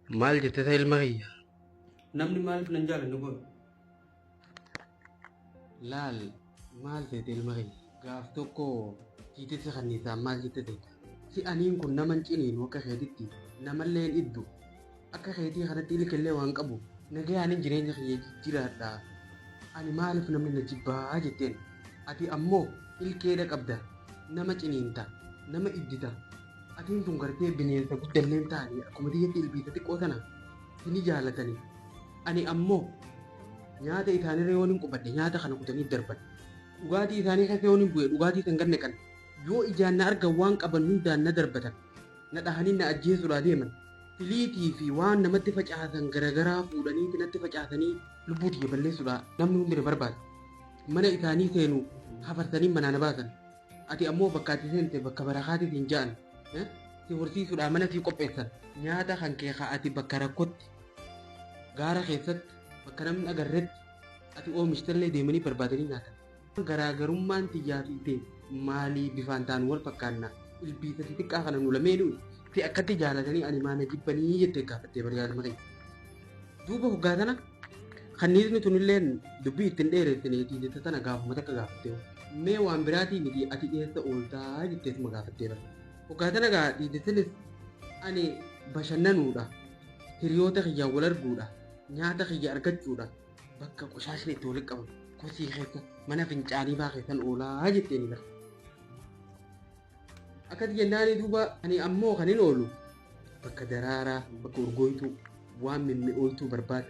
Maal jette ta ilma kiyya? Namni maaliif nan jaalanne godhu? Laal maal seete ilma kiyya? Gaaf tokko tiitisi kanniisaan maal jette seeta? Si aniin kun nama hin ciniinu akka keetitti namallee hin iddu. Akka keetii kanatti ilkellee waan qabu nagayaanin jireenya kiyya jiraadha. Ani maaliif namni na jibbaa jetteen? Ati ammoo ilkeedha qabda. Nama ciniinta. Nama iddita. Atiin tun gartee bineensa guddallee hin taane akkuma tiyyatti ilbiisa xiqqoo tana sini jaalatani. Ani ammoo nyaata isaanirra yoon hin qubadhe nyaata kana kutanii darban. Dhugaatii isaanii keessa yoon hin bu'e dhugaatii san gad naqan. Yoo ijaan na argan waan qaban hundaan na darbatan. Na dhahanii na ajjeesuudhaa deeman. Filiitii fi waan namatti facaasan garagaraa fuudhaniiti natti facaasanii lubbuu tiyya balleessuudhaa namni hundi na barbaada. Mana isaanii seenu hafarsanii manaa na baasan. Ati ammoo bakka ati seente bakka barakaati siin ja'an. Si horsiisuudhaa mana sii qopheessan. Nyaata kan kee ka ati bakka rakkotti gaara keessatti bakka namni agarretti ati oomishtellee deemanii barbaadanii nyaatan. Garaagarummaan tiyyaa fi tee maalii bifaan taanu wal fakkaanna. Ilbiisa xixiqqaa kana nu lameenuu si akkatti jaalatanii ani maa na jibbanii jettee gaafattee bari yaa ilma kiyya. Duuba hoggaa tana kanniisni tunilleen dubbii ittiin dheeressine tiitisa tana gaafuma takka gaafattee. Mee waan biraatii miti ati eessa ooltaa jetteetuma gaafattee bara. Hoggaa tana gaa tiitisinis ani bashannanuudha. Hiriyoota kiyyaan wal arguudha. Nyaata kiyya argachuudha. Bakka qoshaashni itti walitti qabamu kosii keessa mana fincaanii faa keessan oolaa jetteeni bara. Akkas jennaani duuba ani ammoo kan hin oolu bakka daraaraa, bakka urgooytuu, waan mimmi'ooytuu barbaada.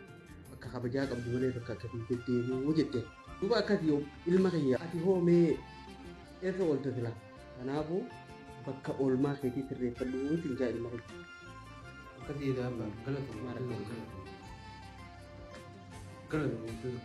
Bakka kabajaa qabdu malee bakka akkasii deddeebi'uu jette. Duuba akkasii ilma kiyya ati hoo mee eessa oolta sila? Kanaafuu bakka oolmaa keetii sirreeffadhu siin jaa ilma kiyya. Akkasii jedha abbaa. Galatoomi. Galatoomi. Galatoomi.